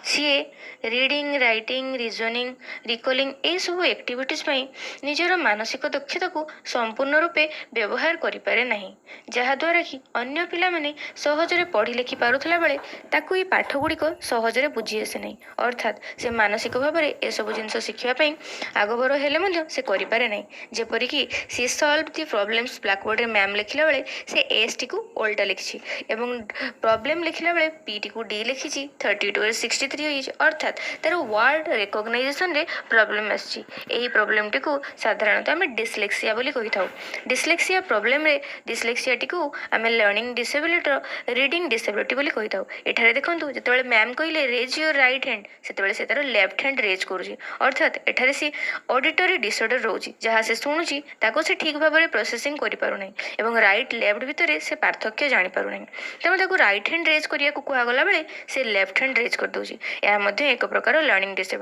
ସିଏ reading, writing, reasoning, ରିକଲିଂ ଏସବୁ activities ପାଇଁ ନିଜର ମାନସିକ ଦକ୍ଷତାକୁ ସମ୍ପୂର୍ଣ୍ଣ ରୂପେ ବ୍ୟବହାର କରିପାରେ ନାହିଁ, ଯାହାଦ୍ୱାରା କି ଅନ୍ୟ ପିଲାମାନେ ସହଜରେ ପଢ଼ି ଲେଖି ପାରୁଥିଲା ବେଳେ ତାକୁ ଏଇ ପାଠ ଗୁଡ଼ିକ ସହଜରେ ବୁଝି ଆସେ ନାହିଁ। ଅର୍ଥାତ୍ ସେ ମାନସିକ ଭାବରେ ଏସବୁ ଜିନିଷ ଶିଖିବା ପାଇଁ ଆଗଭର ହେଲେ ମଧ୍ୟ ସେ କରିପାରେ ନାହିଁ। ଯେପରିକି ସିଏ ସଲ୍ଭ ଦି ପ୍ରୋବ୍ଲେମ୍ସ, ବ୍ଲାକବୋର୍ଡ଼ରେ ମ୍ୟାମ୍ ଲେଖିଲା ବେଳେ ସେ ଏସ୍ଟିକୁ ଓଲଟା ଲେଖିଛି ଏବଂ ପ୍ରୋବ୍ଲେମ୍ ଲେଖିଲା ବେଳେ ପିଟିକୁ ଡି ଲେଖିଛି, 32ରେ 63 ହୋଇଯାଇଛି। ଅର୍ଥାତ୍ ତା'ର ୱାର୍ଡ଼ ରେକଗ୍ନାଇଜେସନରେ ପ୍ରୋବ୍ଲେମ୍ ଆସିଛି। ଏହି ପ୍ରୋବ୍ଲେମ୍ଟିକୁ ସାଧାରଣତଃ ଆମେ ଡିସଲେକ୍ସିଆ ବୋଲି କହିଥାଉ। ଡିସଲେକ୍ସିଆ ପ୍ରୋବ୍ଲେମ୍ରେ ଡିସଲେକ୍ସିଆଟିକୁ ଆମେ ଲର୍ଣ୍ଣିଂ ଡିସେବିଲିଟିର ରିଡ଼ିଂ ଡିସେବିଲିଟି ବୋଲି କହିଥାଉ। ଏଠାରେ ଦେଖନ୍ତୁ, ଯେତେବେଳେ ମ୍ୟାମ୍ କହିଲେ "Raise your right hand", ସେତେବେଳେ ସେ ତା'ର ଲେଫ୍ଟ ହ୍ୟାଣ୍ଡ ରେଜ୍ କରୁଛି। ଅର୍ଥାତ୍ ଏଠାରେ ସେ ଅଡ଼ିଟୋରୀ ଡିସଅର୍ଡ଼ର ରହୁଛି। ଯାହା ସେ ଶୁଣୁଛି, ତାକୁ ସେ ଠିକ୍ ଭାବରେ ପ୍ରୋସେସିଂ କରିପାରୁନାହିଁ ଏବଂ ରାଇଟ୍ ଲେଫ୍ଟ ଭିତରେ ସେ ପାର୍ଥକ୍ୟ ଜାଣିପାରୁନାହିଁ। ତେଣୁ ତାକୁ ରାଇଟ୍ ହ୍ୟାଣ୍ଡ ରେଜ୍ କରିବାକୁ କୁହାଗଲା ବେଳେ ସେ ଲେଫ୍ଟ ହ୍ୟାଣ୍ଡ ରେଜ୍ କରିଦେଉଛି। ଏହା ମଧ୍ୟ ଏକ ପ୍ରକାର ଲର୍ଣ୍ଣିଂ ଡିସେବିଲିଟି।